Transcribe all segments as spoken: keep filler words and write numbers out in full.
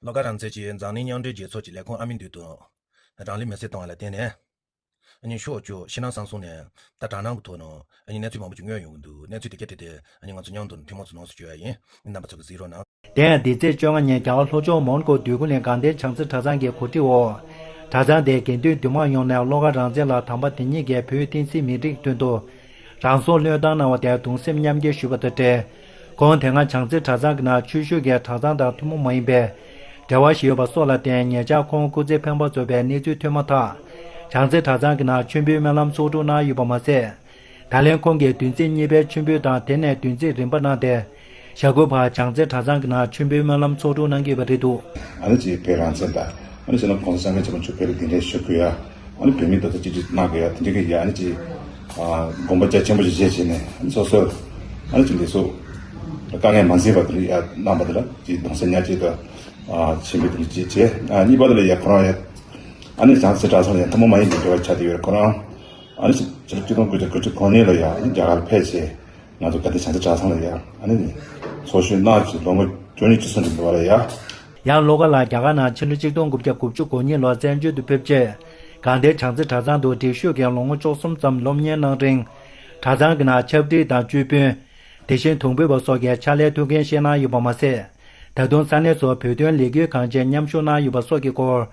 བློ་དགའ་རང་བཙན་གྱིས་འཛམ་གླིང་མཉམ་འབྲེལ་རྒྱལ་ཚོགས་ཀྱི་ལས་ཁུངས་ཨ་མི་འདུས་དང་། རང་ལུས་མེར་སྲེག་བཏང་བ་ལ་བརྟེན་ནས། ཨ་ནི་ཤོག་བཅུ་ཕྱི་ནང་གསང་གསུམ་ནས་ད་དྲ་སྣང་གི་ཐོག་ནས་ཨ་ནི་གནས་ཚུལ་མང་པོ་ཅིག་ཉོས་ཡོང་གི་འདུག་གནས་ཚུལ་དེ་ག་དེ་དེ་ཨ་ནི་ང་ཚོ་མཉམ་དུ་ཐུན་མོང་ཚོ་ནང་སུ་བཅོས་ཡ་ཡིན། རྣམ་པ་ཚོ་གི་གཟིགས་རོགས་གནང་། དེ་ཡང་འདི་ཚེས་བཅོ་ལྔ་ཉིན་རྒྱ་གར་ལྷོ་ཕྱོགས་མོན་གྷོ་འདོད་རྒུ་གླིང་དགའ་ལྡན་བྱང་རྩེ་གྲྭ་ཚང་གི་གོ་སྒྲིག་འོག་གྲྭ་ཚང་དེའི་དགེ་འདུན་འདུས་མང་ཡོངས་ནས་བློ་དགའ་རང་བཙན་ལགས་དམ་པ་དེ་ཉིད་ཀྱིས་བོད་བསྟན་སྲིད་མི་རིགས་དོན་དུ་རང་སྲོག་བློས་བཏང་གནང་བ་དེར་གདུང་སེམས་མཉམ་སྐྱེད་ཞུས་པ་དང་འབྲེལ། ཁོང་དེ་སྔ་བྱང་རྩེ་གྲྭ་ཚང་གི་ནང་ཆོས་ཞུགས་ཀྱིས་གྲྭ་ཚང་དང་ཐུན་མོང་མ་ཡིན་པའི་འབྲེལ་བ་ཞིག་ཡོད་པ་སོགས་ལ་བརྟེན། ཉེ་ཆར་ཁོང་སྐུ་ཚེ་འཕེན་པ་རྫོགས་པའི་གནས་ཚུལ་ཐོན་མ་ཐག་བྱང་རྩེ་གྲྭ་ཚང་གི་ནང་མཆོད་འབུལ་སྨོན་ལམ་ཚོགས་སྒྲུབ་གནང་ཡོད་པ་མ་ཟད། ད་ལན་ཁོང་གིས་བདུན་ཚིགས་གཉིས་པའི་མཆོད་འབུལ་དང་དེ་ནས་བདུན་ཚིགས་རིམ་པ་གནང་སྟེ། ཞྭ་གོས་བར་བྱང་རྩེ་གྲྭ་ཚང་གི་ནང་མཆོད་འབུལ་སྨོན་ལམ་ཚོགས་སྒྲུབ་གནང་གི་ཡོད་པ་རེད་འདུག་ཨ་ནི་ཅིག་བོད་རང་བཙན་དང་། ཨ་ནི་ཅིག་ན་གོང་ས་སྐྱབས་མགོན་ཆེན་པོ་མཆོག་བོད་ལ་གདན་འདྲེན་ཞུ་དགོས་ཡ། ཨ་ནི་བོད་མི་རྡོག་རྩ་གཅིག་སྒྲིལ་གནང་དགོས་ཡ་དེ་འདྲ་གི་ཡ། ཨ་ནི་ཅིག་ཨ་དགོངས་པ་རྒྱ་ཆེན་པོ་ཞིག་བཞེས་བྱས་ནས། ཨ་ནི་སོ་སོར་ཨ་ནི་ཅིག་འདི་ཚོ་དཀའ་ངལ་མ་མཛད་པ་དེ་འདྲ་ཡ་གནང་པ་དེ་ལ་ཅིག་གདུང་སེམས་མཉམ་སྐྱེད་དང་། ཨ་ཆེན་པོ་དེ་འདྲ་ཅིག་བྱས། ཨ་གཉིས་པ་དེ་ལ་ཡ་ཁོ་རང་ཡ་ཨ་ནི་བྱང་རྩེ་གྲྭ་ཚང་ལ་ཡ་ཐུན་མོང་མ་ཡིན་པའི་འབྲེལ་བ་ཆགས་བསྡད་ཡོད་རེད། ཁོ་རང་ཨ་ནི་ཕྱི་ལོ་ཆིག་སྟོང་དགུ་བརྒྱ་དགུ་བཅུ་གོ་གཉིས་ལ་ཡ་ཨ་ནི་རྒྱ་གར་ཕེབས་བྱས། ང་ཚོ་དགའ་ལྡན་བྱང་རྩེ་གྲྭ་ཚང་ལ་ཡ་ཨ་ནི་ཚོགས་ཞུགས་གནང་བྱས་ལོ་ངོ་བཅུ་གཉིས་བཅུ་གསུམ་རིང་འདུག་བ་ལ་ཡ། ཡང་བློ་དགའ་ལགས་རྒྱ་གར་ནང་ཕྱི་ལོ་ཆིག་སྟོང་དགུ་བརྒྱ་དགུ་བཅུ་གོ་གཉིས་ལོར་བཙན་བྱོལ་དུ་ཕེབས་རྗེས། དགའ་ལྡན་བྱང་རྩེ་གྲྭ་ཚང་དུ་སྒྲིག་ཞུགས་ཀྱིས་ལོ་ངོ་བཅུ་གསུམ་ཙམ་སློབ་གཉེར་གནང་རིང་། གྲྭ་ཚང་གི་ནང་ཕྱག་བྲིས་དང་བཅུད་དཔོན། དེ་བཞིན་དུང་འབུད་པ་སོགས་ཀྱི་ཕྱག་ལས་ཐུགས་འགན་བཞེས་གནང་ཡོད་པ་མ་ཟད། ད་དུང་ས་གནས་སུ་བོད་དོན་ལས་འགུལ་ཁག་ཅིག་མཉམ་ཞུགས་གནང་ཡོད་པ་སོགས་ཀྱི་སྐོར།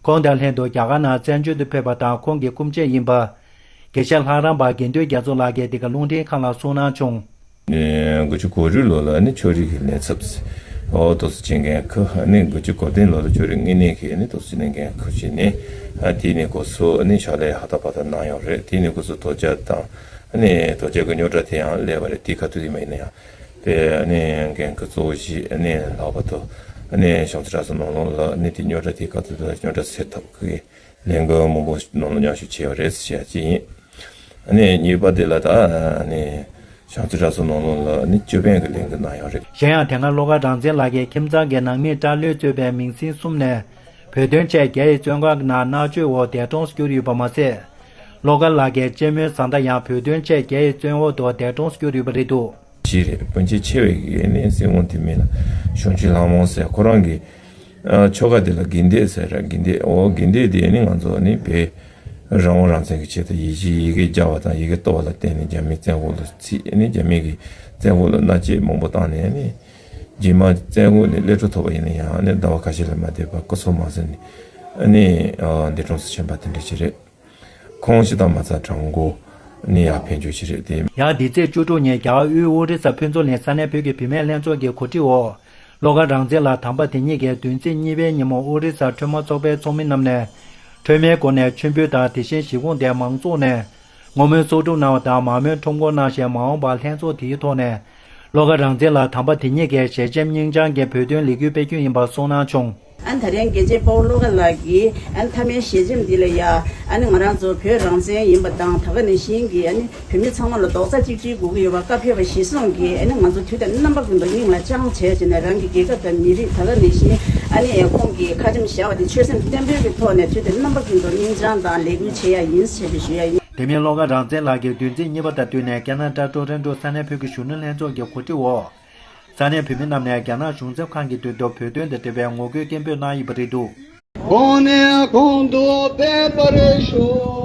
ཁོང་དང་ལྷན་དུ་རྒྱ་གར་ནང་བཙན་བྱོལ་དུ་ཕེབས་པ་དང་ཁོང་གི་སྐུ་མཆེད་ཡིན་པ། དགེ་བཤེས་ལྷ་རམས་པ་དགེ་འདུན་རྒྱ་མཚོ་ལགས་ཀྱིས་འདི་ག་རླུང་འཕྲིན་ཁང་ལ་གསུངས་གནང་བྱུང་། ནས་དགུ་བཅུ་གོ་དྲུག་ལོ་ལ་ནི་ཕྱོགས་རིས་ཀྱི་ལས་ཚབ། འོ་དོ་སུ་ཆེན་འགན་ཁུར། ནི་དགུ་བཅུ་གོ་བདུན་ལོ་ལ་ཕྱོགས་རིས་དངོས་གནས་ཀྱི་ནི་དོ་སུ་ནས་འགན་ཁུར་བྱས་ནས། ཨ་དེ་ནས་འགོ་སོ་ནི་ཕྱག་ལས་ཧ་ད་པ་ད་གནང་ཡོད་རེད། དེ་ནས་འགོ་སོ་དོ་ཅག་དང་། ནི་དོ་ཅག་གི་རྙོག་དྲ་དེ་ཡང་སླེབས་པ་རེད། དེ་ཁ་ཐུག་དེ་མ་ཡིན་ན་ཡང་། དེ་ནི་འགན་ཁུར་གཙོ་བོ་བཞི་ནི་ལག་པ་ཐོག་ནི་བྱང་རྩེ་གྲྭ་ཚང་ནང་ལོགས་ལ་ནི་དེ་རྙོག་དྲ་དེ་ཁ་ཐུག་ད་རྙོག་དྲ་སེལ་ཐབས་ཀྱི་ལས་འགུལ་མང་པོ་ནང་ལ་མཉམ་ཞུགས་བྱས་ཡོད་རེད་ཟེར་ཡ་ཅིག་ཡིན། ཨ་ནི་གཉིས་པ་དེ་ལ་ད་ཨ་ནི་བྱང་རྩེ་གྲྭ་ཚང་ནང་ལོགས་ལ་ནི་ཅོད་པན་གྱི་ལས་འགུལ་གནང་ཡོད་རེད། གཞན་ཡང་དེ་སྔ་བློ་དགའ་རང་བཙན་ལགས་ཀྱི་ཁྱིམ་ཚང་གི་ནང་མི་བཀྲ་ལོས་གཙོས་པའི་མིང་སྲིང་གསུམ་ནས་བོད་དོན་ཆེད་རྒྱ་ཡི་བཙོན་ཁང་གི་ནང་མནར་གཅོད་འོག་འདས་གྲོངས་སུ་གྱུར་ཡོད་པ་མ་ཟད། བློ་དགའ་ལགས་ཀྱི་གཅེན་མོའི་བཟའ་ཟླ་ཡང་བོད་དོན་ཆེད་རྒྱ་ཡི་བཙོན་འོག་ཏུ་འདས་གྲོངས་སུ་གྱུར་ཡོད་པ་རེད་འདུག་ཞིག་རེད། སྤུན་མཆེད་ཆེ་བའི་གི་ནི་སྲིད་དབང་དེ་མིན་ལ་གཞུང་ཆེན་ལྷ་མོ་ཟེར་ཁོ་རང་གི་ཨ་ཆོ་ག་དེ་ལ་དགེ་ལྡན་ཟེར་ར། དགེ་ལྡན། འོ་དགེ་ལྡན་དེ་ནི་ང་ཚོ་ནི་བོད་རང་དབང་རང་བཙན་གྱི་ཆེད་དུ་ཡིད་ཆེས་ཡི་གེ་བརྒྱབ་པ་དང་། ཡི་གེ་གཏོར་བ་ལ་བརྟེན་ནས་རྒྱ་མིའི་བཙན་འོག་ལ་ཚུད། ནི་རྒྱ་མི་གི་བཙན་འོག་ལ་མནར་གཅོད་མང་པོ་བཏང་ནས་ནི། རྗེས་མ་བཙན་འོག་ནས་གློད་གྲོལ་ཐོབ་པ་ཡིན་ན་ཡང་ནི་ཟླ་བ་ཁ་ཤས་ལ་མ་བསྡད་པར་སྐུ་སྲོག་མ་ཟིན་ནས་ནི་ཨ་འདས་གྲོངས་སུ་ཕྱིན་པ་དེ་འདྲ་ཞིག་རེད། ཁོང་སྤྱི་དང་མ་རྩ་དྲང་པོ་ནི་ཡར་ཕན་ཆོད་ཞིག་རེད་དེ། ཡང་འདི་ཚེས་བཅུ་དྲུག་ཉིན་རྒྱ་གར་དབུས་ཨོ་རི་ས་ཕུན་ཚོགས་གླིང་ས་གནས་བོད་ཀྱི་བུད་མེད་ལྷན་ཚོགས་ཀྱི་གོ་སྒྲིག་འོག་བློ་དགའ་རང་བཙན་ལགས་དམ་པ་དེ་ཉིད་ཀྱིས་བདུན་ཚིགས་གཉིས་པའི་ཉིན་མོ་ཨོ་རི་ས་ཁྲོས་མ་ཚོགས་པའི་ཚོགས་མི་རྣམས་ནས་ཁྲོས་མའི་སྒོ་ནས་མཆོད་འབུལ་དང་། དེ་བཞིན་གཞིས་ཁོངས་དེའི་མང་ཚོགས་ནས་བསྔོ་སྨོན་གསོག་སྒྲུབ་གནང་བ་དང་། མར་མེ་ཁྲོམ་སྐོར་གནང་ཞིང་། མ་འོངས་པར་ལྷན་ཚོགས་དེའི་ཐོག་ནས་བློ་དགའ་རང་བཙན་ལགས་དམ་པ་དེ་ཉིད་ཀྱི་ཞལ་ཆེམས་སྙིང་བཅངས་ཀྱི་བོད་དོན་ལས་འགུལ་སྤེལ་རྒྱུ་ཡིན་པ་གསུངས་གནང་བྱུང་། ཨ་ནི་ད་རེས་རྒན་རྒྱལ་དཔའ་བོ་བློ་དགའ་ལགས་ཀྱིས་ཨ་ནི་མཐའ་མའི་ཞལ་ཆེམས་འདི་ལ་ཡ། ཨ་ནི་ང་རང་ཚོ་བོད་རང་བཙན་ཡིན་པ་དང་། ད་ག་ནང་བཞིན་གྱི་ཨ་ནི་བོད་མི་ཚང་མ་ལ་རྡོག་རྩ་གཅིག་སྒྲིལ་དགོས་ཀྱི་ཡོད་པ་བཀའ་ཕེབས་པ་གཞིར་བཟུང་གིས། ཨ་ནི་ང་ཚོ་དུས་དང་རྣམ་པ་ཀུན་ཏུ་སྙིང་ལ་བཅངས་བྱས་བྱས་ནས། རང་གི་རྒྱལ་ཁབ་དང་མི་རིགས། ད་ག་ནང་བཞིན་ཨ་ནི་ཁོང་གིས་ཁ་ཆེམས་བཞག་པ་དེ་ཆོད་སེམས་བརྟན་པོའི་གི་ཐོག་ནས་དུས་དང་རྣམ་པ་ཀུན་ཏུ་སྙིང་བཅངས་དང་ལས་འགུལ་བྱེད་ཡ་ཡིན་ཞེས་པའི་ཞུ་ཡ་ཡིན། དེ་མིན་བློ་དགའ་རང་བཙན་ལགས་ཀྱིས་བདུན་ཚིགས་གཉིས་པ་དང་བསྟུན་ནས་ཀ་ན་ཌ་ཊོ་རོན་ཊོ་ས་གནས་བོད་ཀྱི་གཞོན་ནུ་ལྷན་ཚོགས་ཀྱི་གོ་སྒྲིག་འོག་ས་གནས་བོད་མི་རྣམས་ནས་རྒྱ་ནག་གཞུང་ཚབ་ཁང་གི་མདུན་དུ་བོད་དོན་དང་འབྲེལ་བའི་ངོ་རྒོལ་སྐད་འབོད་གནང་ཡོད་པ་རེད་འདུག་གོང་ནས་གོང་དུ་སྤེལ་བར་ཞུ།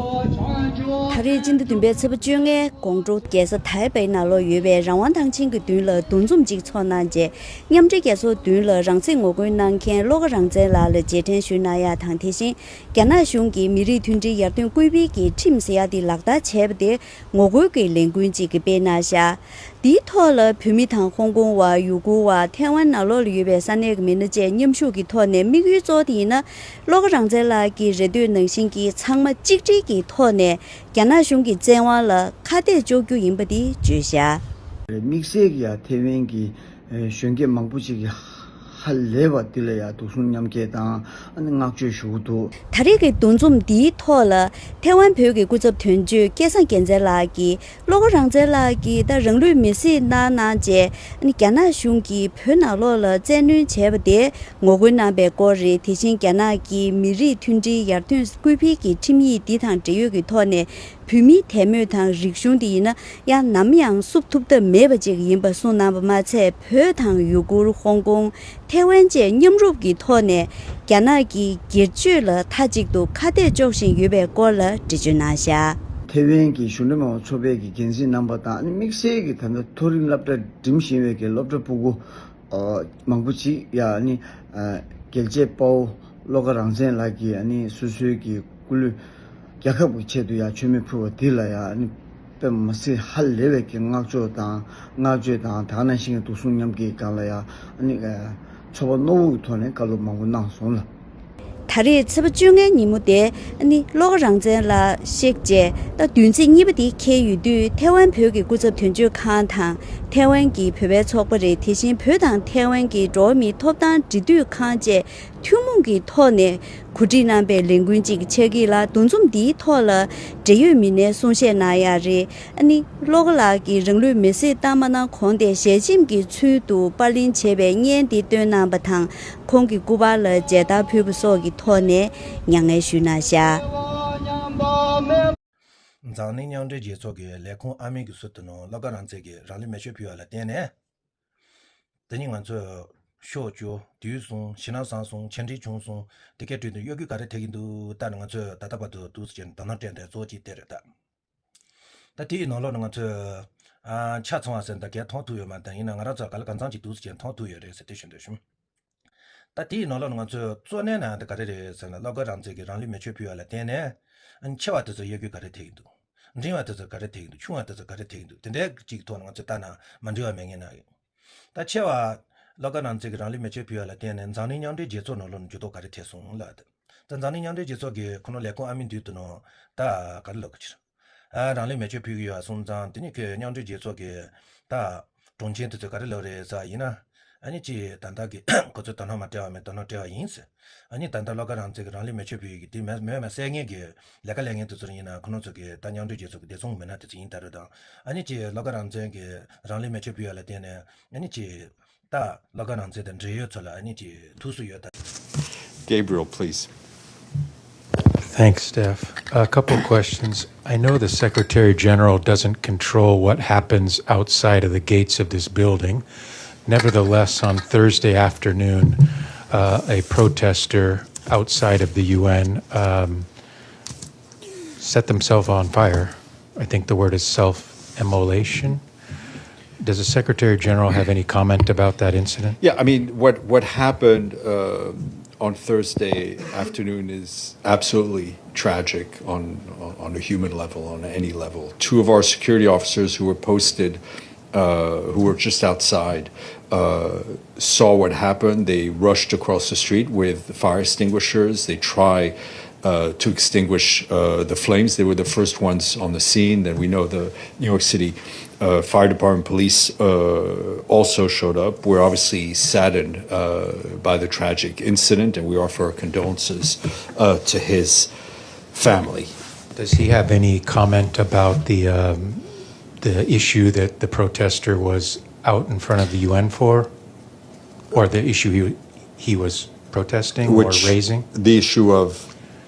ད་རེས་སྤྱི་ཟླ་བདུན་པའི་ཚེས་པ་བཅོ་ལྔའི་དགོང་དྲོ་རྒྱལ་ས་ཐའེ་པེ་ནང་ལོགས་ཡོད་པའི་རང་དབང་ཐང་ཆེན་གྱི་མདུན་ལ་འདུ་འཛོམས་ཅིག་ཚོགས་གནང་རྗེས། མཉམ་འབྲེལ་རྒྱལ་ཚོགས་མདུན་ལ་རང་བཙན་ངོ་རྒོལ་གནང་མཁན་བློ་དགའ་རང་བཙན་ལགས་ལ་རྗེས་དྲན་ཞུ་གནང་ཡ་དང་། དེ་བཞིན་རྒྱ་ནག་གཞུང་གིས་མི་རིགས་མཐུན་སྒྲིལ་ཡར་ཐོན་སྐུལ་སྤེལ་གྱི་ཁྲིམས་ཟེར་ཡ་དེ་ལག་བསྟར་བྱས་པ་དེ་ངོ་རྒོལ་གྱི་ལས་འགུལ་ཅིག་སྤེལ་གནང་བཞག་འདིའི་ཐོག་ལ་བོད་མི་དང་ཧོང་ཀོང་བ། ཡུ་གུར་བ། ཐའེ་ཝན་ནང་ལོགས་ལ་ཡོད་པའི་ས་གནས་ཀྱི་མི་སྣ་བཅས་མཉམ་ཞུགས་ཀྱི་ཐོག་ནས། དམིགས་ཡུལ་གཙོ་བོ་དེ་ཡིན་ན། བློ་དགའ་རང་བཙན་ལགས་ཀྱི་རེ་འདོད་ནང་བཞིན་གྱི་ཚང་མ་གཅིག་སྒྲིལ་གྱི་ཐོག་ནས་རྒྱ་ནག་གཞུང་གི་བཙན་དབང་ལ་ཁ་གཏད་གཅོག་རྒྱུ་ཡིན་པ་དེ་བརྗོད་བཞག་དམིགས་བསལ་གྱི་ཡ་ཐའེ་ཝན་གྱི་གཞོན་སྐྱེས་མང་པོ་ཅིག་གིས་ཧ་ལས་པ་འདི་ལ་ཡ་འདུག་སེ་མཉམ་སྐྱེད་དང་། ཨ་ནི་བསྔགས་བརྗོད་ཞུ་གི་འདུག་ད་རེས་ཀྱི་འདུ་འཛོམས་འདིའི་ཐོག་ལ་ཐའེ་ཝན་བོད་ཀྱི་སྐུ་ཚབ་དོན་གཅོད་སྐལ་བཟང་རྒྱལ་མཚན་ལགས་ཀྱིས། བློ་དགའ་རང་བཙན་ལགས་ཀྱིས་ད་རང་ལུས་མེར་སྲེག་གནང་གནང་རྗེས། ཨ་ནི་རྒྱ་ནག་གཞུང་གིས་བོད་ནང་ལོགས་ལ་བཙན་གནོན་བྱས་པ་དེ་ངོ་རྒོལ་གནང་པའི་སྐོར་རེད། དེ་བཞིན་རྒྱ་ནག་གིས་མི་རིགས་མཐུན་སྒྲིལ་ཡར་ཐོན་སྐུལ་སྤེལ་གྱི་ཁྲིམས་ཡིག་འདི་དང་འབྲེལ་ཡོད་ཀྱི་ཐོག་ནས། བོད་མིའི་དད་མོས་དང་རིག་གཞུང་དེ་ཡིན་ན་ཡང་ནམ་ཡང་བསུབ་ཐུབ་ཐབས་མེད་པ་ཅིག་ཡིན་པ་གསུངས་གནང་བ་མ་ཚད། བོད་དང་ཡུ་གུར། ཧོང་ཀོང་། ཐེ་ཝན་བཅས་མཉམ་རུབ་ཀྱི་ཐོག་ནས་རྒྱ་ནག་གི་སྒེར་གཅོད་ལ་མཐའ་གཅིག་ཏུ་ཁ་གཏད་གཅོག་བཞིན་ཡོད་པའི་སྐོར་ལ་འགྲེལ་བརྗོད་གནང་བཞག། ཐེ་ཝན་གྱི་གཞོན་ནུ་མང་ཚོགས་པའི་གི་འགན་འཛིན་རྣམ་པ་དང་། ཨ་ནི་དམིགས་བསལ་གྱི་ད་ལྟ་མཐོ་རིམ་སློབ་གྲྭ་འགྲིམ་བཞིན་པའི་གི་སློབ་གྲྭ་ཕྲུ་གུ་ཨ་མང་པོ་ཅིག་ཡ། ཨ་ནི་ཨ་རྒྱལ་གཅེས་དཔའ་བོ་བློ་དགའ་རང་བཙན་ལགས་ཀྱིས་ཨ་ནི་སོ་སོའི་གི་སྐུ་ལུས་རྒྱལ་ཁབ་ཀྱི་ཆེད་དུ་ཡ་མཆོད་མེ་ཕུལ་བ་དེ་ལ་ཡ། ཨ་ནི་དཔེ་མ་སྲིད་ཧ་ལས་པའི་གི་བསྔགས་བརྗོད་དང་། བསྔགས་བརྗོད་དང་། དེ་ག་ནང་བཞིན་གྱི་དུག་སྲུང་མཉམ་འབྲེལ་སྒང་ལ་ཡ། ཨ་ནི་ཨ་ཚོར་བ་རྣོ་བོ་གི་ཐོག་ནས་བཀའ་སློབ་མང་པོ་གནང་སོང་ལ། ད་རེས་ཚེས་པ་བཅོ་ལྔའི་ཉིན་མོ་དེ་ཨ་ནི་བློ་དགའ་རང་བཙན་ལགས་གཤེགས་རྗེས་ད་བདུན་ཚིགས་གཉིས་པ་དེ་འཁེལ་ཡོད་དུས། ཐེ་ཝན་བོད་ཀྱི་སྐུ་ཚབ་དོན་གཅོད་ཁང་དང་། ཐེ་ཝན་གྱི་བོད་པའི་ཚོགས་པ་རེད། དེ་བཞིན་བོད་དང་ཐེ་ཝན་གྱི་འགྲོ་བ་མིའི་ཐོབ་ཐང་འབྲེལ་མཐུད་ཁང་བཅས་ཐུན་མོང་གི་ཐོག་ནས་གོ་སྒྲིག་གནང་པའི་ལས་འགུལ་ཅིག་ཆགས་ཀྱི་ལ། འདུ་འཛོམས་འདིའི་ཐོག་ལ་འབྲེལ་ཡོད་མི་སྣས་གསུང་བཤད་གནང་ཡག་རེད། ཨ་ནི་བློ་དགའ་ལགས་ཀྱིས་རང་ལུས་མེར་སྲེག་བཏང་མ་གནང་གོང་དེ་ཞལ་ཆེམས་ཀྱི་ཚུལ་དུ་པར་ལེན་བྱས་པའི་བརྙན་འདི་བཏོན་གནང་བ་དང་། ཁོང་གི་སྐུ་པར་ལ་མཇལ་དར་ཕུལ་བ་སོགས་ཀྱི་ཐོག་ནས་མྱ་ངན་ཞུས་གནང་བཞག། འཛམ་གླིང་མཉམ་འབྲེལ་རྒྱལ་ཚོགས་ཀྱི་ལས་ཁུངས་ཨ་མིན་གྱི་ཟུར་དུ་ནང་བློ་དགའ་རང་བཙན་གྱིས་རང་ལུས་མེ་མཆོད་ཕུལ་བ་ལ་བརྟེན་ནས། དེ་ཉིད་ང་ཚོས་ཕྱོགས་བཅུ། དུས་གསུམ། ཕྱི་ནང་གསང་གསུམ། ཕྱི་འབྲེལ་བྱང་གསུམ། དེ་གའི་ཁྲོད་དུ་གཡོ་སྒྱུ་ག་རེ་ཐེབས་ཀྱི་འདུག་ད་ནི་ང་ཚོས་ད་ལྟ་བར་དུ་འདུག་སེ་བྱས་ནས་དོ་སྣང་སྤྲད་དེ་གཙོ་བོ་གཅིག་དེ་རེད་ད། ད་དེའི་ནང་ལོགས་ནས་ང་ཚོས་ཨ་ཆ་ཚང་བ་ཟེར་ན་ད་གས་མཐོང་ཐུབ་ཡོད་མ་རེད། ཡིན་ན་ང་རང་ཚོ་ག་ལ་གང་འཚམ་ཅིག་འདུག་སེ་བྱས་ནས་མཐོང་ཐུབ་ཡོད་རེད་ཟེར་དེ་ཞུ་འདོད་བྱུང་། ད་དེའི་ནང་ལོགས་ནས་ང་ཚོས་གཙོ་གནད་ནང་དེ་ག་རེ་རེད་ཟེར་ན། བློ་དགའ་རང་བཙན་གྱིས་རང་ལུས་མེ་མཆོད་ཕུལ་བ་ལ་བརྟེན་ནས་ཨ་ནི་ཆེ་བ་དེ་ཚོ་གཡོ་སྒྱུ་ག་རེ་ཐེབས་ཀྱི་འདུག་འབྲིང་བ་དེ་ཚོ་ག་རེ་ཐེབས་ཀྱི་འདུག་ཆུང་བ་དེ་ཚོ་ག་རེ་ཐེབས་ཀྱི་འདུག་དེ་འདྲའི་གཅིག་གི་ཐོག་ནས་ང་ཚོས་ལྟ་ན་མ་འགྲིག་པ་མེད་ངེས་ན་ཡོད། ད་ཆེ་བ་བློ་དགའ་རང་བཙན་གྱིས་རང་ལུས་མེ་མཆོད་ཕུལ་བ་ལ་བརྟེན་ནས་འཛམ་གླིང་མཉམ་འབྲེལ་རྒྱལ་ཚོགས་ནང་ལོགས་ནས་འགྱུར་ལྡོག་ག་རེ་ཐེབས་སོང་ལབ། ད་འཛམ་གླིང་མཉམ་འབྲེལ་རྒྱལ་ཚོགས་ཀྱི་ཁོ་ནོ་ལས་ཁུངས་ཨ་མིན་འདུས་དུ་ནོ་ད་ག་རེ་ལབ་དགོས་ཀྱི་རེད། ཨ་རང་ལུས་མེ་མཆོད་ཕུལ་གྱི་ཡོད་པ་སོང་ཙང་། དེ་ནི་ཁོས་མཉམ་འབྲེལ་རྒྱལ་ཚོགས་ཀྱི་ད་དྲུང་ཆེ་དེ་ཚོས་ག་རེ་ལབ་རེད་ཟེར་བ་ཡིན་ན། ཨ་ནི་ཅིག་ད་ལྟ་གི་ཁོ་ཚོས་དོ་སྣང་མ་སྤྲད་པ་མིན་དོ་སྣང་སྤྲད་པ་ཡིན་ཟེར། ཨ་ནི་ད་ལྟ་བློ་དགའ་རང་བཙན་གྱིས་རང་ལུས་མེ་མཆོད་ཕུལ་ཡོད་ཀྱི་དེ་མེད་མེད་མ་གསལ་ངེས་ཀྱི་ལས་ཀ་ལས་མཁན་དེ་ཚོ་ཡིན་ན་ཁོ་རང་ཚོ་གི་ད་མཉམ་འབྲེལ་རྒྱལ་ཚོགས་ཀྱི་བདེ་སྲུང་མི་སྣ་དེ་ཚོ་ཡིན་ད་རེད་དང་། ཨ་ནི་ཅིག་བློ་དགའ་རང་བཙན་གྱིས་རང་ལུས་མེ་མཆོད་ཕུལ་ཡ་ལ་བརྟེན་ནས་ཨ་ནི་ཅིག་ད་བློ་དགའ་རང་བཙན་དང་འབྲེལ་ཡོད་ཚོ་ལ་ཨ་ནི་ཅིག་ཐུགས་གསོ་ཡོད་ད། Gabriel, please. Thanks, Steph. A couple questions. I know the Secretary General doesn't control what happens outside of the gates of this building. Nevertheless, on Thursday afternoon, uh, a protester outside of the U N, um, set themselves on fire. I think the word is self-immolation. Does the Secretary General have any comment about that incident? Yeah, I mean, what, what happened uh, on Thursday afternoon is absolutely tragic on, on, on a human level, on any level. Two of our security officers who were posted, uh, who were just outside, uh, saw what happened. They rushed across the street with fire extinguishers. They try uh, to extinguish uh, the flames. They were the first ones on the scene. Then we know the New York City uh, Fire Department police uh, also showed up. We're obviously saddened uh, by the tragic incident, and we offer our condolences uh, to his family. Does he have any comment about the um, the issue that the protester was out in front of the U N for, or the issue he he was protesting Which, or raising? The issue of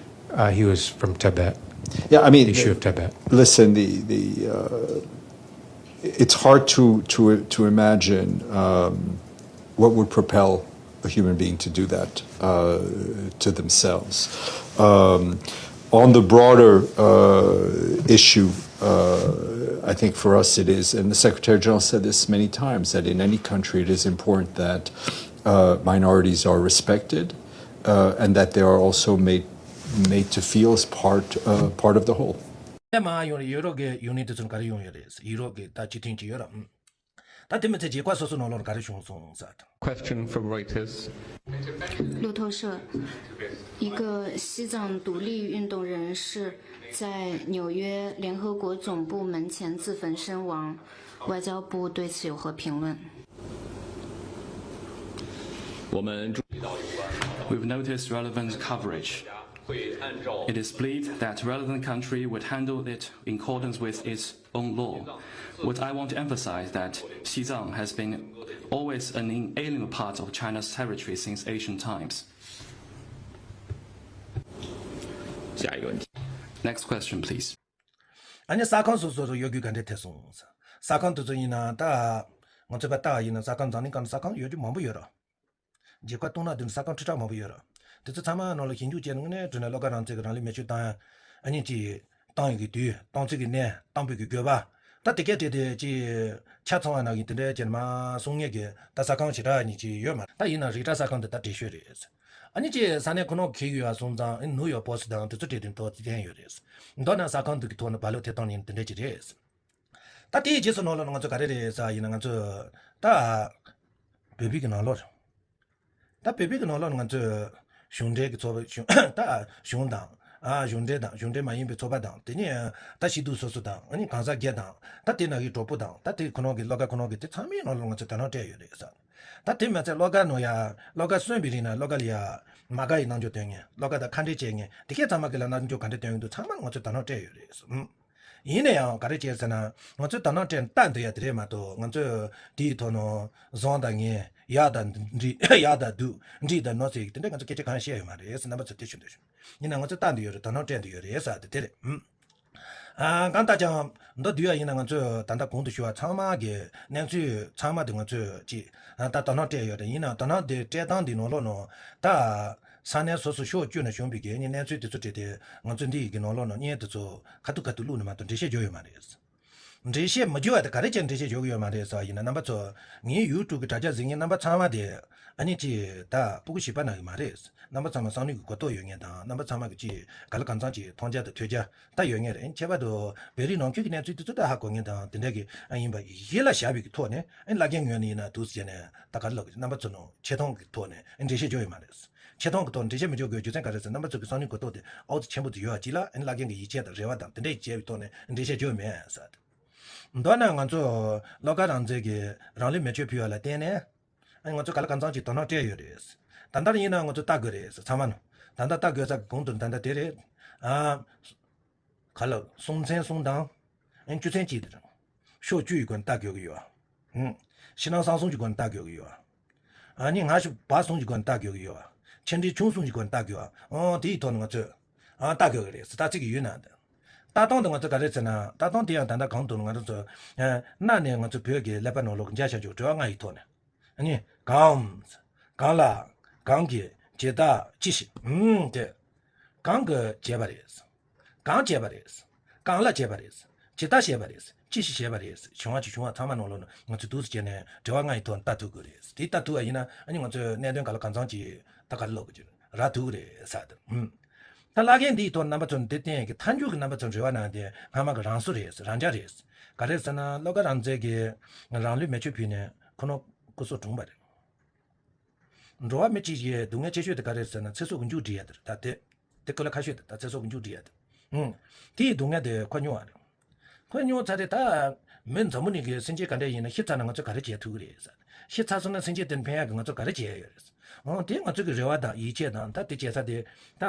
uh, he was from Tibet. Yeah, I mean, the issue of Tibet. Listen, the the uh, it's hard to to to imagine um, what would propel a human being to do that uh, to themselves. Um, on the broader uh, issue, uh, I think for us it is, and the Secretary General said this many times, that in any country it is important that uh, minorities are respected uh, and that they are also made made to feel as part uh, part of the whole. ཨེ་མ་ཡོང་རེད། ཡུ་རོབ་ཀྱི་ཡུ་ནི་དེ་ཚོ་ག་རེ་ཡོང་ཡོད་རེད། ཡུ་རོབ་ཀྱི་ད་སྤྱི་མཐུན་གྱི་ཡོད་ར། ད་དེ་མི་ཚད་རྒྱལ་ཁབ་སོ་སོ་ནང་ལོགས་ག་རེ་བྱུང་སོང་ཟེར། Question from Reuters. 路透社，一个西藏独立运动人士在纽约联合国总部门前自焚身亡，外交部对此有何评论？ 我们注意到有关 We've noticed relevant coverage. 会按照 It is believed that relevant country would handle it in accordance with its own law. What I want to emphasize that Xizang has been always an inalienable part of China's territory since ancient times. 下一个问题。 Next question, please. ཨ་ནི་ས་ཁང་སོ་སོ་སོ་ཡོད་རྒྱུ་ག་འདྲས་ཐེབས་སོང་། ས་ཁང་དེ་ཚོ་ཡིན་ན་ད་ང་ཚོ་པ་ལྟ་བ་ཡིན་ན་ས་ཁང་འཛམ་གླིང་སྒང་ལ་ས་ཁང་ཡོད་རྒྱུ་མང་པོ་ཡོད་ར། རྒྱལ་ཁབ་སྟོང་ཕྲག་བདུན་ས་ཁང་ཁྲི་ཕྲག་མང་པོ་ཡོད་ར། དེ་ཚོ་ཚང་མ་ནང་ལ་ཞིབ་འཇུག་བྱས་ནས་དངོས་གནས་བྱས་ན་བློ་དགའ་རང་བཙན་གྱི་རང་ལུས་མེ་མཆོད་བཏང་ཡ། ཨ་ནི་ཅི། བཏང་ཡོད་ཀྱི་དུས་བཏང་ཚུལ་གྱི་གནས་བཏང་པོའི་གི་དགོས་པ། ད་དེ་གས་བྲིས་ཏེ་ཅི། ཆ་ཚང་བ་ནང་གི་དེ་འདྲའི་ཅི་མ་གསུང་ངེས་ཀྱི་ད་ས་ཁང་ཞེ་དྲག་ཉིད་ཅི་ཡོད་མ་རེད། ད་ཡིན་ན་རི་བཀྲ་ས་ཁང་དེ་ད་བྲིས་ཤོས་རེད། ཨ་ནི་ཅི་ས་གནས་ཁོ་ནོ་ཁེ་ཡོད་ཨ་སོང་ཙང་ཨ་ནི་ནུ་ཡོག་པོ་སི་དང་དེ་ཚོ་བྲིས་ཏེ་ཐོག་ཅི་བསྟན་ཡོད་རེད། མདོར་ན་ས་ཁང་དེ་གི་ཐོག་ནས་བ་ལོ་དེ་བཏང་ནས་དེ་འདྲའི་ཅི་རེད། ད་དེའི་རྗེས་སུ་ནང་ལོགས་ལ་ང་ཚོ་ག་རེ་རེད་ཟེར་ཡིན་ན་ང་ཚོ་ད་བོད་པའི་གི་ནང་ལོགས་རེད། ད་བོད་པའི་གི་ནང་ལོགས་ལ་ང་ཚོས་གཞུང་འབྲེལ་གྱི་ཚོགས་པ་གཞུང་ད་གཞུང་དང་ཨ་གཞུང་འབྲེལ་དང་གཞུང་འབྲེལ་མ་ཡིན་པའི་ཚོགས་པ་དང་དེ་ནས་ད་སྐྱིད་སྡུག་སོ་སོ་དང་ཨ་ནི་གང་ཟག་སྒེར་དང་ད་དེ་ནང་གི་གྲོགས་པོ་དང་ད་དེ་ཁོ་ནང་གི་བློ་དགའ་ཁོ་ནང་གི་དེ་ཚང་མའི་ནང་ལ་ང་ཚོས་དོ་སྣང་སྤྲད་ཡོད་རེད་ཟེར། ད་དེ་མ་ཚད་བློ་དགའ་ནང་ཡ་བློ་དགའ་གསོན་པའི་རིང་ན་བློ་དགའ་ལ་ཡ་མ་དགའ་ཡི་རྣམ་འགྱུར་སྟོན་མཁན་བློ་དགའ་དང་ཁ་འབྲལ་བྱེད་མཁན་དེ་གས་ཚང་མ་གི་ལ་རྣམ་འགྱུར་ག་འདྲ་སྟོན་ཡོང་འདུག་ཚང་མ་ལ་ང་ཚོས་དོ་སྣང་སྤྲད་ཡོད་རེད་ཟེར། ཡིན་ན་ཡང་ག་རེ་བྱས་ཟེར་ན། ང་ཚོས་དོ་སྣང་སྤྲད་ལྟ་འདོད་ཡ་དེ་རེད་མ་གཏོགས་ང་ཚོས་དེའི་ཐོག་ནས་བཟང་དང་ངན་ཡག་དང་འགྲིག་ཡག་དང་སྡུག་འགྲིག་དང་གནོད་ཟེར་དེ་འདྲ་ང་ཚོ་སྐད་ཆ་གང་བཤད་ཡོད་མ་རེད་ཟེར་རྣམ་པ་ཚོ་དེ་ཞུ་འདོད་བྱུང་། ཡིན་ན་ང་ཚོས་ལྟ་འདོད་ཡོད་རེད་དོ་སྣང་སྤྲད་འདོད་ཡོད་རེད་ཟེར་དེ་དེ་རེད། ཨ་གང་ལྟར་ཀྱང་མདོར་བསྡུས་ཡ་ཡིན་ན་ང་ཚོས་ད་ལྟ་གོང་དུ་ཞུས་པ་ཚང་མ་གི་གནས་ཚུལ་ཚང་མ་དེ་ང་ཚོས་ཅིག་ད་དོ་སྣང་སྤྲད་ཡོད་རེད། ཡིན་ན་དོ་སྣང་དེ་སྤྲད་སྟངས་དེ་ནང་ལོགས་ནང་ད། ས་གནས་སོ་སོ་ཕྱོགས་བསྐྱོད་ནས་བྱུང་བའི་གི་ནི་གནས་ཚུལ་དེ་ཚོ་བྲིས་ཏེ་ང་ཚོ་འདི་ཡི་གི་ནང་ལོགས་ནང་བརྙན་དེ་ཚོ་ཁ་ཐུག་ཁ་ཐུག་བླུགས་ནས་མ་གཏོགས་འགྲེལ་བཤད་བརྗོད་ཡོད་མ་རེད། འགྲེལ་བཤད་མི་བརྗོད་པ་དེ་ག་རེ་བྱས་འགྲེལ་བཤད་བརྗོད་ཀྱི་ཡོད་མ་རེད་ཟེར་བ་ཡིན་ན་རྣམ་པ་ཚོ་ངའི་ཡུ་ཊུབ་གི་དྲ་རྒྱ་གཟིགས་མཁན་རྣམ་པ་ཚང་མ་དེ་ཨ་ནི་ཅི་ད་སྤུ་གུ་བྱིས་པ་ནང་གི་མ་རེད། རྣམ་པ་ཚང་མ་བསམ་བློའི་གི་གོ་རྟོགས་ཡོད་མཁན་དང་རྣམ་པ་ཚང་མ་གི་ཅི་ག་ལ་གང་འཚམ་ཅིག་མཐོང་རྒྱ་དང་ཐོས་རྒྱ་ད་ཡོད་མཁན་རེད། ཁྱད་པར་དུ་བོད་རིགས་ནང་ཁུལ་གི་གནས་ཚུལ་དེ་ཚོ་ད་ཧ་གོ་མཁན་དང་དེ་འདྲ་གི་ཨ་ཡིན་པ་ཡིད་ལ་བཞག་པའི་གི་ཐོག་ནས་ཨ་ནི་བླ་རྒན་ངོས་ནས་ཡིན་ན་འདུག་ཟེར་ནས་ད་ག་རེ་ལབ་གི་རེད། རྣམ་པ་ཚོ་ནང་ཆེ་མཐོང་གི་ཐོག་ནས་འགྲེལ་བཤད་བརྗོད་ཡོད་མ་རེད། ཆེ་མཐོང་གི་ཐོག་འགྲེལ་བཤད་མི་བརྗོད་དགོས་རྒྱུ་མཚན་ག་རེ་ཟེར་རྣམ་པ་ཚོ་གི་བསམ་བློའི་གོ་རྟོགས་དེ་ཨོ་ཙི་ཆེན་པོ་དུ་ཡོད་པ་ཅིག་ལ་ཨ་ནི་བླ་རྒན་གྱི་ཡིད་ཆེས་དང་རེ་བ་དང་དེ་འདྲ་ཡིད་ཆེས་པའི་ཐོག་ནས་འགྲེལ་བཤད་བརྗོད་མེད་ཟེར། མདོར་ན་ང་ཚོ་བློ་དགའ་རང་བཙན་གྱི་རང་ལུས་མེ་མཆོད་ཕུལ་བ་ལ་བརྟེན་ནས་ཨ་ནི་ང་ཚོ་ག་ལ་གང་འཚམ་ཅིག་དོ་སྣང་སྤྲད་ཡོད་རེད། ད་ལྟར་ཡིན་ན་ང་ཚོ་ལྟ་དགོས་རེད་ཚང་མ་ནང་ད་ལྟ་ལྟ་དགོས་ས་གི་གོང་དུ་ད་ལྟ་དེ་རེད། ཨ། ག་ལ་སྲོང་བཙན་གསུམ་དང་། ཨེ་བཅུ་ཚན་གཅིག་དེ་རེད། ཕྱོགས་བཅུ་ཡི་སྒོ་ནས་ལྟ་དགོས་ཀྱི་ཡོད། ཧུམ། ཕྱི་ནང་གསང་གསུམ་གྱི་སྒོ་ནས་ལྟ་དགོས་ཀྱི་ཡོད། ཨ་ནི་སྔ་ཕྱི་བར་གསུམ་གྱི་སྒོ་ནས་ལྟ་དགོས་ཀྱི་ཡོད། ཆེ་འབྲིང་ཆུང་གསུམ་གྱི་སྒོ་ནས་ལྟ་དགོས། ཨང་དེའི་ཐོག་ནས་ང་ཚོས། ཨང་ལྟ་དགོས་ཀྱི་རེད་ཟེར་ལྟ་ཚིག་གི་ཡུལ་ན་འདི། ལྟ་སྟངས་དེ་ང་ཚོ་ག་རེ་ཟེར་ན་ལྟ་སྟངས་དེ་ཡང་ད་ལྟ་གང་དུ་ང་ཚོ། གནའ་ནས་ང་ཚོ་བོད་ཀྱི་ཀླད་པ་ནང་ལོགས་ཀྱི་འཇའ་ཤར་འཇུག་དྲི་བ་ལྔ་ཡི་ཐོག་ནས། ཨ་ནི། གང་། གང་ལ། གང་གིས། ཇི་ལྟར། ཅི་ཞིག་ཨུམ་དེ། གང་གིས་བྱས་པ་རེད། གང་བྱས་པ་རེད། གང་ལ་བྱས་པ་རེད། ཇི་ལྟར་བྱས་པ་རེད། ཅི་ཞིག་བྱས་པ་རེད། བྱུང་བ་ཅིག་བྱུང་བ་ཚང་མ་ནང་ལོགས་ནས་ང་ཚོས་འདུག་སེ་བྱས་ནས་དྲི་བ་ལྔ་ཡི་ཐོག་ནས་ལྟ་ཐུབ་དགོས་རེད། དེ་ལྟ་ཐུབ་པ་ཡིན་ན་ཨ་ནི་ང་ཚོས་གནད་དོན་ག་ལ་གང་འཚམ་ཅིག་ད་ག་རེ་ལབ་དགོས་ཀྱི་རེད། རག་ཐུབ་ཀྱི་རེད་ཟེར་དེ། ཨུམ། ད་བླ་རྒན་འདིའི་ཐོག་རྣམ་པ་ཚོ་འདི་བསྟན་གྱི་མཐའ་མཇུག་གི་རྣམ་པ་ཚོ་འབྲེལ་བ་གནང་སྟེ་སྔ་མ་གི་རང་བཟོ་རེད། རང་འཇགས་རེད། ག་རེ་ཟེར་ན་བློ་དགའ་རང་བཙན་གྱིས་རང་ལུས་མེ་མཆོད་ཕུལ་ནས་ཁོ་ནོ་སྐུ་སྲོག་གྲོངས་པ་རེད། འགྲོ་བ་མི་གཅིག་གི་སྡུག་བསྔལ་ཆེ་ཤོས་དེ་ག་རེ་ཟེར་ན་ཚེ་སྲོག་གི་མཇུག་སྒྲིལ་ཡ་དེ་རེད། ད་དེ་དེ་ཁོ་ལ་ཁ་ཤོས་དེ་ད་ཚེ་སྲོག་གི་མཇུག་སྒྲིལ་ཡ་དེ། ཨུང་། དེའི་སྡུག་བསྔལ་དེ་ཁོ་མྱོང་བ་རེད། ཁོས་མྱོང་ཚར་རེད་ད། མི་འཛམ་བུ་གླིང་གི་སེམས་ཅན་ག་འདྲ་ཡིན་ན་ཤི་ཚར་ན་ང་ཚོས་ག་རེ་བྱེད་ཐུབ་ཀྱི་རེད་ཟེར། ཤི་ཚར་སོང་ན་སེམས་ཅན་དེ་ཕན་ཡག་གི་ང་ཚོ་ག་རེ་བྱེད་ཡ་ཡོད་རེད། འོ་དེ་ང་ཚོ་གི་རེ་བ་དང་ཡིད་ཆེས་དང་ད་དེ་བྱེད་ས་དེ་ད་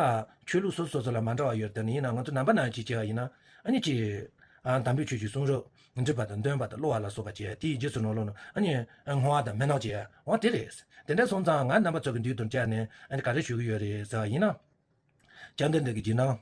ཆོས་ལུགས་སོ་སོ་སོ་ལ་མ་འདྲ་བ་ཡོད་དེ་ནི་ཡིན་ན་ང་ཚོ་ནང་པ་ནང་བཞིན་བྱེད་པ་ཡིན་ན་ཨ་ནི་ཅི། ཨ་དམ་པའི་ཆོས་ཀྱི་གསུང་རབ་འདྲི་བ་དང་འདོན་པ་དང་བསླུ་བ་ལ་སོགས་པ་བྱས་དེའི་རྗེས་སུ་ནོར་ལོག་ན་ཨ་ནི་བསྔོ་བ་དང་སྨོན་ལམ་བྱེད་ཡ་འོ་དེ་རེད། དེ་འདྲ་སོང་ཙང་ང་རྣམ་པ་ཚོ་གི་མདུན་དུ་བཅར་ནས་ཨ་ནི་ག་རེ་ཞུ་གི་ཡོད་རེད་ཟེར་བ་ཡིན་ན། བཅོམ་ལྡན་འདས་ཀྱི་རྗེས་གནང་།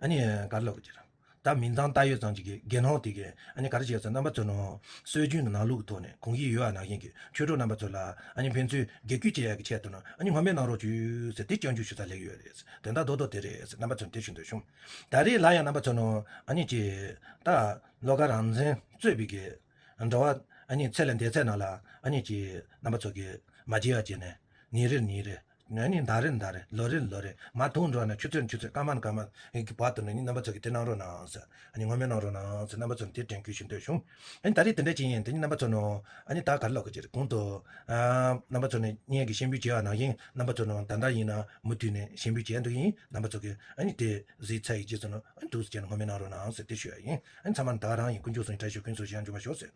ཨ་ནི་ག་རེ་ལབ་དགོས་ཀྱི་རེད། ད་མིང་ཙམ་བཏགས་ཡོད་ཙམ་ཅིག་གི་དགེ་སློང་དེ་གས་ཨ་ནི་ག་རེ་བྱས་ཟེར་རྣམ་པ་ཚོ་ནང་སྲོལ་རྒྱུན་གྱི་ནང་ལུགས་ཀྱི་ཐོག་ནས་གོང་བཞིན་ཡོད་པ་ནང་བཞིན་གྱི་ཆོས་གྲོགས་རྣམ་པ་ཚོ་ལ་ཨ་ནི་ཕན་ཚུན་རྒྱབ་སྐྱོར་བྱེད་ཡག་གི་ཆེད་དུ་ན་ཨ་ནི་སྔོན་མའི་གནང་རོགས་བྱོས་ཟེར་དེ་སྐྱོན་བརྗོད་ཞུ་ས་ལེགས་ཡོད་རེད། དོན་དག་རྡོག་རྡོག་དེ་རེད་ཟེར་རྣམ་པ་ཚོ་ནས་དེ་ཞུ་འདོད་བྱུང་། ད་རེས་ལ་ཡང་རྣམ་པ་ཚོ་ནང་ཨ་ནི་ཅི། ད་བློ་དགའ་རང་བཙན་གཙོས་པའི་གི་འགྲོ་བ་ཨ་ནི་ཚེ་ལས་འདས་ཚད་ནང་ལ་ཨ་ནི་ཅི་རྣམ་པ་ཚོ་གི་མ་བརྗེད་པ་བྱས་ནས་ཉིན་རེར་ཉིན་རེར། ཨ་ནི་ཟླ་རེར་ཟླ་རེར་ལོ་རེར་ལོ་རེར་མ་མཐོང་འགྲོ་ན་ཆུ་ཚོད་ཆུ་ཚོད་སྐར་མ་སྐར་མ་གི་བར་དུ་ནི་རྣམ་པ་ཚོ་གིས་དེ་གནང་རོགས་གནང་ཟེར། ཨ་ནི་སྔོན་མ་གནང་རོགས་གནང་ཟེར་རྣམ་པ་ཚོ་ནི་དེ་དྲན་སྐུལ་ཞུ་འདོད་བྱུང་། ཨ་ནི་ད་རེས་དེ་འདྲ་ཅིག་ཡིན་དེ་ནི་རྣམ་པ་ཚོ་ནོ། ཨ་ནི་ད་ག་རེ་ལབ་དགོས་ཀྱི་རེད་གོང་དུ། ཨ་རྣམ་པ་ཚོ་ནི་སྙན་གྱི་ཞིབ་འཇུག་བྱས་པ་ནང་བཞིན་རྣམ་པ་ཚོ་ནོ་ད་ལྟ་ཡིན་ན་མུ་མཐུད་ནས་ཞིབ་འཇུག་བྱས་འདུག་ཡིན་རྣམ་པ་ཚོ་གིས་ཨ་ནི་དེ་གཟིགས་ཚར་ཡི་རྗེས་སུ་ནོ་ཨ་ནི་འདུག་སེ་བྱས་ནས་སྔོན་མ་གནང་རོགས་གནང་ཟེར་དེ་ཞུ་ཡ་ཡིན། ཨ་ནི་ཚང་མ་ནི་ད་ག་རང་ཡིན། དཀོན་མཆོག་གསུམ་གྱི་བཀྲ་ཤིས་ཤོག་ཀུན་སློང་ཞིག་ཡང་འབྱུང་བར་ཤོག་ཟེར།